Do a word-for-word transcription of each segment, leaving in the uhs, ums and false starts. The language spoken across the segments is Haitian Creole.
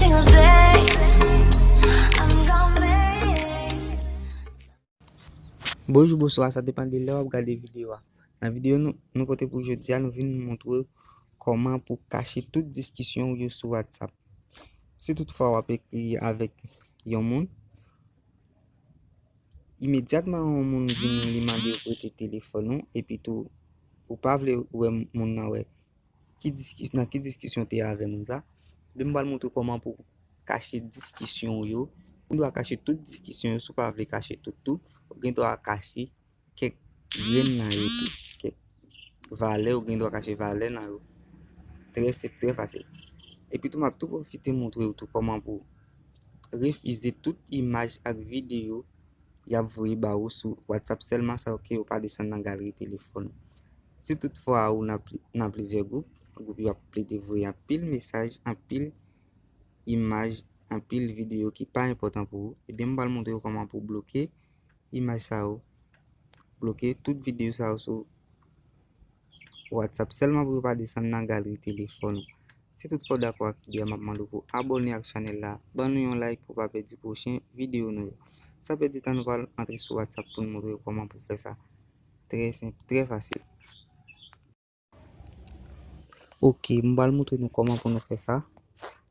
single day. I'm gonna make it. Bonjou, bonswa, sa depann de lè w ap gade videyo a. Nan videyo nou, nou pote pou jodi a, nou vin montre w kòman pou kache tout diskisyon w yo sou WhatsApp. Si toutfwa w ap ekri avèk yon moun, imedyatman yon moun vini, li mande w prete telefòn ou, epi tou, ou pa vle wè moun nan wè ki diski-, nan ki diskisyon w te avè moun sa, ebyen m pral montre w kòman pou kache diskisyon w yo. Ou gen dwa kache tout diskisyon yo, si w pa vle kache tout tou, ou gen dwa kache kèk grenn nan yo tou, kèk valè, ou gen dwa kache valè nan yo. Trè senp, trè fasil. Epi tou, m ap tou pwofite montre w tou kòman pou refize tout imaj ak videyo y ap voye ba ou sou WhatsApp sèlman, sa ke yo pa desann nan galri telefòn ou. Si toutfwa ou nan pli-, nan plizyè gwoup, gwoup yo ap plede voye anpil mesaj, anpil imaj, anpil videyo ki pa enpòtan pou ou, ebyen, m pral montre w kòman pou bloke imaj sa yo, bloke tout videyo sa yo sou WhatsApp sèlman pou yo pa desann nan galri telefòn ou. Si toutfwa w dakò ak ide a, m ap mande w pou abòne ak chanèl la, ban nou yon like pou w pa pèdi pwochen videyo nou yo. San pèdi tan, nou pral antre sou WhatsApp pou n montre w kòman pou fè sa. Trè senp, trè fasil. Ok, m pral montre nou kòman pou nou fè sa.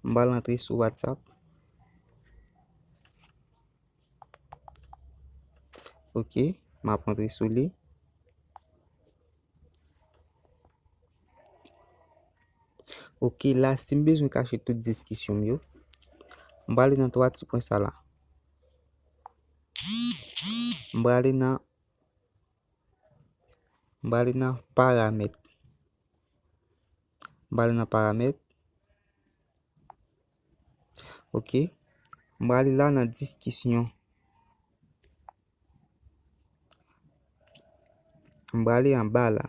M pral antre sou WhatsApp. Ok, m ap antre sou li. Ok, la, si m bezwen kache tout diskisyon m yo, m prale nan twa ti pwen sa la. M prale nan, m prale nan paramèt. M prale nan paramèt. Ok. M prale la nan diskisyon. M prale anba la.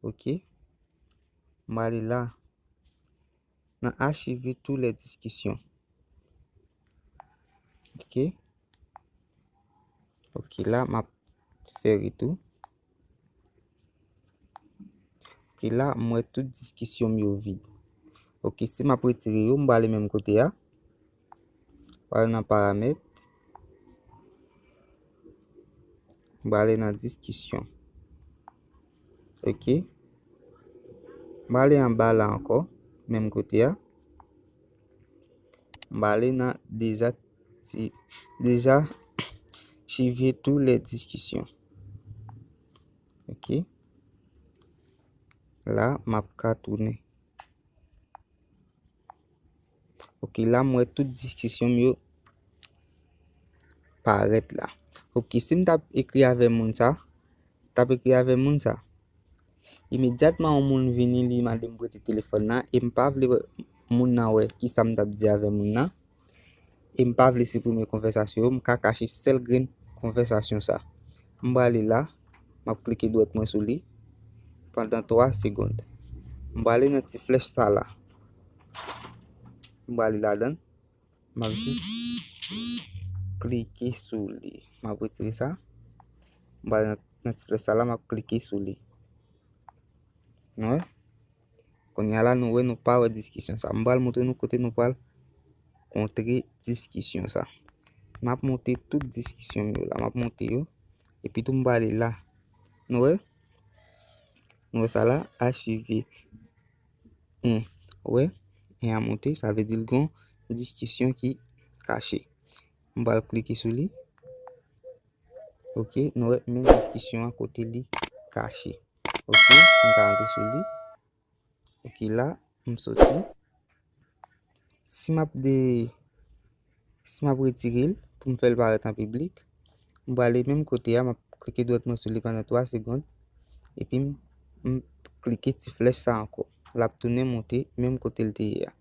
Ok. M prale la. Nan archiver toutes les discussions. Ok. Ok, la, m ap fè retou. Ok, la, m wè tout diskisyon m yo vid. Ok, si m ap retire yo, m prale menm kote a. M prale nan paramèt. M prale nan diskisyon. Ok. M prale anba la ankò, menm kote a. M prale nan dezakti-, dezarchiver toutes les discussions. Ok. La, m ap ka tounen. Ok, la, m wè tout diskisyon m yo parèt la. Ok, si m t ap ekri avè moun sa, t ap ekri avè moun sa. Imedyatman, yon moun vini, li mande m prete telefòn nan, e m pa vle moun nan wè kisa m t ap di avè moun nan, e m pa vle siprime konvèsasyon yo, m ka kache sèl grenn konvèsasyon sa. M prale la, m ap klike dwèt mwen sou li pandan twa segonn. M prale nan ti flèch sa la. M prale ladan l. M ap jis klike sou li. M ap retire sa. M prale nan, nan ti flèch sa la, m ap klike sou li. Nou wè? Kounye a la, nou wè, nou pa wè diskisyon sa. M pral montre nou kote nou pral kontre diskisyon sa. M ap monte tout diskisyon m yo la. M ap monte yo. Epi tou, m prale la. Nou wè? Nou wè sa la? Archiver. En. Ou wè? En an monte, sa vle di l gon diskisyon ki kache. M pral klike sou li. Ok, nou wè men diskisyon an kote li kache. Ok, m ka antre sou li. Ok, la, m soti. Si m ap de-, si m ap retire l pou m fè l parèt an piblik, m prale menm kote a, m ap klike dwèt mwen sou li pandan twa segonn, epi m, m klike ti flèch sa ankò. L ap tounen monte menm kote l te ye a.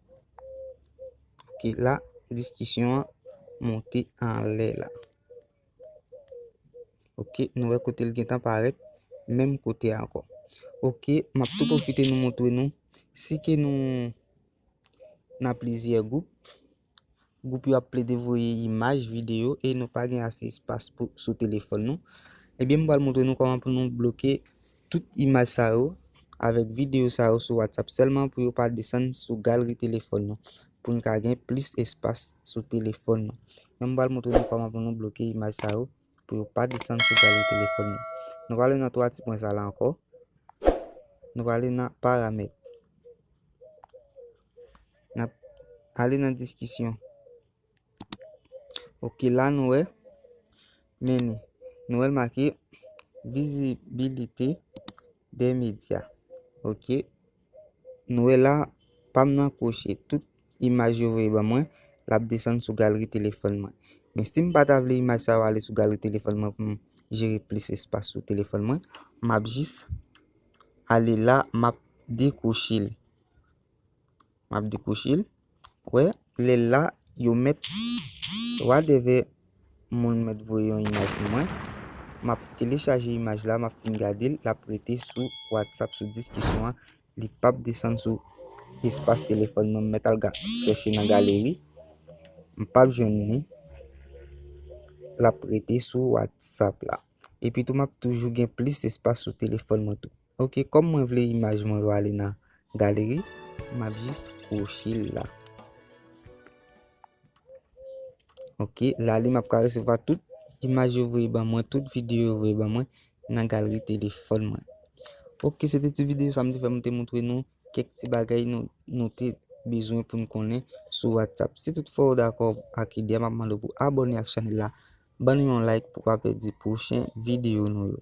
Ok, la, diskisyon an monte anlè la. Ok, nou wè kote l gentan parèt, menm kote a ankò. Ok, m ap tou pwofite nou montre nou, si ke nou nan plizyè gwoup, gwoup yo ap plede voye imaj, videyo, e nou pa gen ase espas pou, sou telefòn nou. Ebyen, m pral montre nou kòman pou nou bloke tout imaj sa yo avèk videyo sa yo sou WhatsApp sèlman pou yo pa desann sou galri telefòn nou, pou n ka gen plis espas sou telefòn nou. Men m pral montre nou kòman pou nou bloke imaj sa yo pou yo pa desann sou galri telefòn nou. Nou prale nan twa ti pwen sa la ankò. Nou prale nan paramèt. N ap ale nan diskisyon. Ok, la nou wè meni. Nou wè l make vizibilite de medya. Ok. Nou wè la, pa m nan kwoche. Tout imaj yo voye ban mwen, l ap desann sou galri telefòn mwen. Men si m pa ta vle imaj sa yo ale sou galri telefòn mwen pou m jere plis espas sou telefòn mwen, m ap jis ale la, m ap dekwoche l. M ap dekwoche l. Wè, lè l la, yo mèt whatever moun mèt voye yon imaj pou mwen. M ap telechaje imaj la, m ap fin gade l, l ap rete sou WhatsApp, sou diskisyon an. Li p ap desann sou espas telefòn mwen, m mèt al ga-, chèche nan galeri. M p ap jwenn li. L ap rete sou WhatsApp la. Epi tou, m ap toujou gen plis espas sou telefòn mwen tou. Ok, kòm mwen vle imaj mwen yo ale nan galeri, m ap jis kwoche l la. Ok, la li m ap ka resevwa tout imaj yo voye ban mwen, tout videyo yo voye ban mwen nan galeri telefòn mwen. Ok, se te ti videyo sa m te fè m te montre nou kèk ti bagay nou, nou te bezwen pou n konnen sou WhatsApp. Si toutfwa w dakò ak ide a, m ap mande w pou abòne ak chanèl la, ban nou yon like pou pa pèdi pwochen videyo nou yo.